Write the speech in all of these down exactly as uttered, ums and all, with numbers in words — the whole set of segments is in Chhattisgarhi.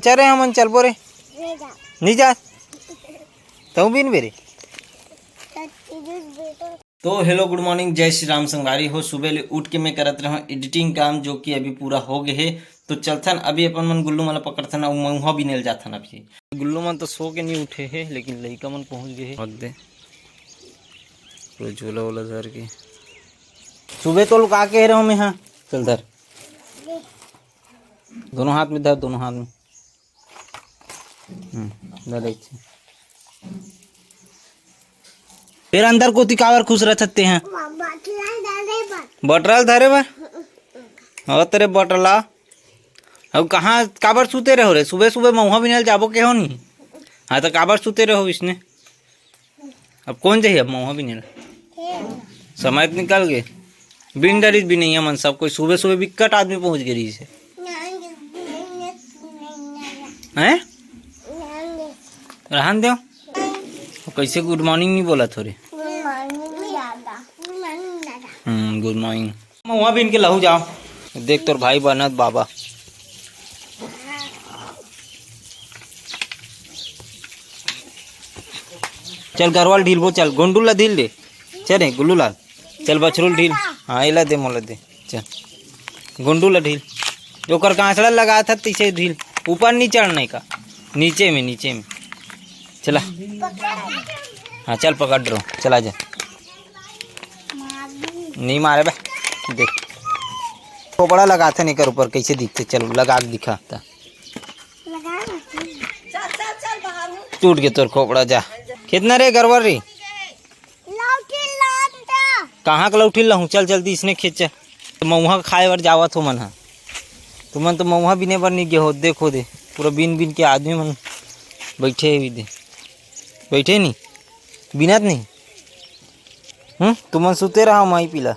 चल रे हमन चलबो रे। नहीं जा। नहीं जा। तहूँ बिन बे रे। तो हेलो, गुड मॉर्निंग, जय श्री राम संगवारी हो। सुबह ले उठ के मैं करत रहूँ एडिटिंग काम, जो कि अभी पूरा हो गए हे। तो चलथन अभी अपन मन गुल्लू मन ला पकड़थन अउ मउहा बिने ल जाथन अभी। गुल्लू मन तो सो के नहीं उठे हे, लेकिन लइका मन पहुँच गए हे। रख दे। पूरा झोला वोला धर के। सुबह तो लुका के रहो मैं, हाँ, चल धर। दोनों हाथ में धर, दोनों हाथ में। हम्म, धर एक ठे। फिर अंदर कोती काबर खुसरत हस ते हैं? बटला ल धरे बर? हाँ, तेरे बटला। अब कहाँ, काबर सुते रहो रे? सुबह सुबह मउहा बिने ल जाबो के हो नहीं? हाँ, तो काबर सुते रहो इसने? अब कौन जाही अब मउहा बिने ल? समय तो निकल गए। बिन डरिस बिनइया मन, सब कोई सुबह सुबह बिकट आदमी पहुँच गए रहिस हे। हैं? रहन दो। वो कैसे गुड मॉर्निंग नहीं बोला थोड़े? हम्म, गुड मॉर्निंग। मउहा बिन के लहू जाओ। देख तोर भाई बनत बाबा। चल गरवा ल ढीलबो, चल गोंडू ला ढील दे। चल रे गुल्लू लाल, चल बछरू ल ढील। हाँ, एला दे, मोला दे। चल गोंडू ला ढील। ओकर कांसड़ा लगा था तैसे ढील। ऊपर नहीं चढ़ने का, नीचे में, नीचे में। चला। हाँ, चल पकड़ रहो, चला जा। नहीं मारे बे। देख, खोपड़ा लगाथे न एकर ऊपर, कैसे दिखथे। चल, लगा के दिखा त। टूट के तोर खोपड़ा, जा। कितना रे गरवा रे? लौठी लान दे। कहाँ के लौठी लाहूँ? चल जल्दी, इसने खींच। मउहा खाए बर जावत हो मन ह। तुमन तो मउहा बिने बर नहीं गे हो। देखो दे, पूरा बिन बिन के आदमी मन बैठे हुई दे। बैठे नहीं, बिनत नहीं। हम्म, तुमन सुते रहा माई पीला।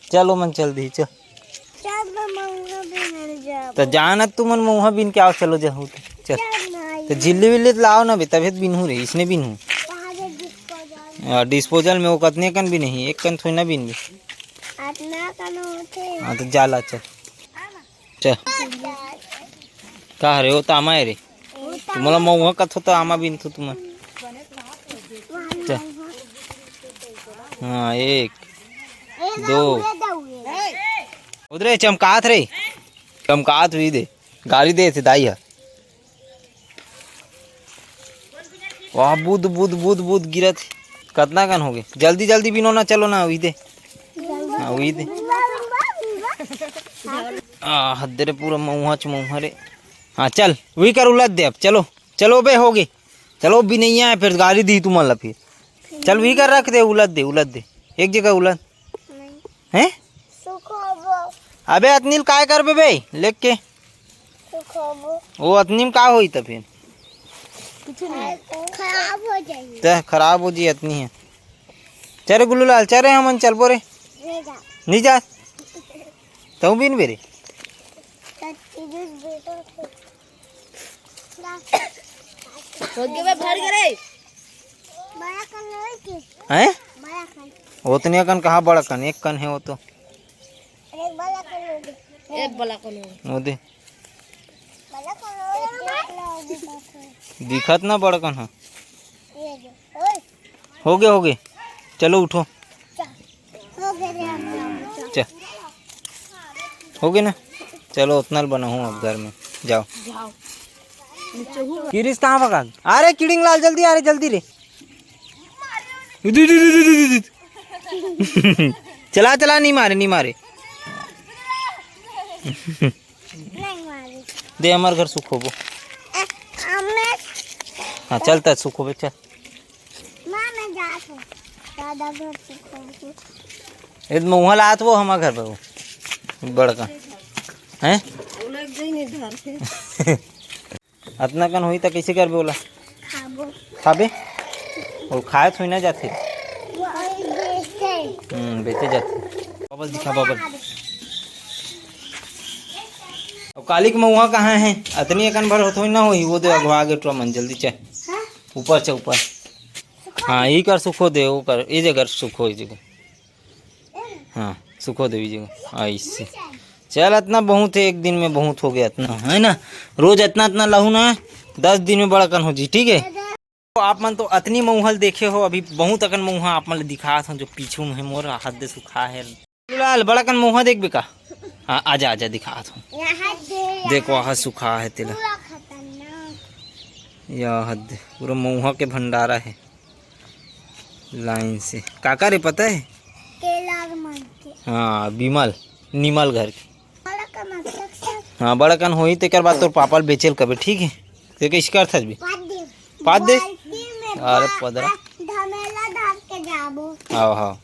चलो मन चल दी, चल। चल, मैं मउहा बिने ल जाबो। तो जाना तुमन मउहा बिन के आओ, चलो जाहू तो। चल। चल ना, तो झिल्ली विल्ली तो लाओ ना बे, तभे तो बिनहू रे, इसने बिनहू। कहाँ दे डिस्पोजल? हाँ, डिस्पोजल में वो कतने कन भी नहीं, एक कन थोड़ी ना बिन बे। अतना कन होथे। हाँ, तो जा ला, चल। चल। का हरे, वो तो आमा है रे। तुमला मउहा कथो तो आमा बिनथो तुमन। चल। हाँ, एक, दो। उधरे चमकात रे, चमकात हुई दे, गाड़ी दे थे दाई ह। वाह, बूद, बूद, बूद, बूद गिरत हे। कतना कन होगे? जल्दी, जल्दी बिनो ना, चलो ना, उही दे। हाँ, उही दे। आ, हद रे, पूरा मउहा च मउहा रे। हाँ, चल, उही कर उलद दे अब, चलो। चलो बे, होगे। चलो, बिनइया हे, फिर गाड़ी दी तुमन ला फिर। चल, उही कर रख दे, उलद दे, उलद दे। एक जगह उलद। नहीं। हैं? सुखोबो। अबे, अतनी ल काय करबे बे, लेके? सुखोबो। वो अतनी में का होई त फिर? कुछ नहीं। खराब हो जाई। त खराब हो जी अतनी हे। चल रे गुल्लू लाल, चल रे हमन चलबो रे। नहीं जा। नहीं जा। तहूँ बिन बे रे। सच्ची जूस बेटा। हो गए बे, भर गए रे। बड़ा कन लोई के। हैं? बड़ा कन। ओतने कन कहाँ बड़ा कन? एक कन हे वो तो। एक बड़ा कन लोई के। एक बड़ा कन लोई। वो दे। बड़ा कन लोई के। दिखत ना बड़ा कन ह। ये दे। ओए। हो गए, हो गए। चलो उठो। चल। हो गए ना? चलो, उतना ल बनाहूँ अब घर में। जाओ। किरिस कहाँ भगा? अरे, किड़िंग लाल, जल्दी आ रे, जल्दी रे। चला, चला, नहीं मारे, नहीं मारे। दे, हमार घर सुखोबो। हाँ, चलता सुखोबे, चल। माँ, मैं जात हूँ। दादा घर से खोल के। ए, मउहा लात वो हमार घर पर वो। बड़का। हैं? वो लोग गई नहीं घर से। अतना कन होई त कैसे करबे ओला? खाबो। खाबे? वो खाए थोड़ी ना जाथे। वो अभी बेचते। हम्म, बेचे जाथे। बबल दिखा, बबल। अब काली के मउहा कहाँ है? अतनी अकन भर होत होई ना होई, वो दे अगवा गे टुरा मन, जल्दी चल। हाँ? ऊपर चल, ऊपर। हाँ, ई कर सुखो दे, वो कर, ई जगह सुखो, ई जगह। हाँ, सुखो दे, ई जगह। ऐसे। चल, अतना बहुत है, एक दिन में बहुत हो गया अतना, है ना? रोज अतना अतना लाहू ना, दस दिन में बड़ा कन हो जी, ठीक है? तो आप मन तो अतनी मऊहा ल देखे हो, अभी बहुत अकन मऊहा आप मन ल दिखात हूँ, जो पीछू में है मोर, हाथ दे सुखा है। लाल, बड़ा कन मऊहा देखबे का? हाँ, आजा, आजा, दिखात हूँ। यहाँ दे, देखो, यहाँ वहाँ सुखा है तेला। पूरा खतरनाक। यह हद, पूरा मऊहा के भंडारा है लाइन से। काका रे, पता है? केला मन के। हाँ, विमल, निमल घर के। बड़ा का मतलब सर। हाँ, बड़ा कन होई, तेकर बाद तोर पापा ल बेचेल कबे, ठीक है? ते कइसे करथस बे? पाद दे। पाद दे? बाल्टी में अरे, पा-, पदरा। धमेला धर के जाबो। हाँ, हाँ।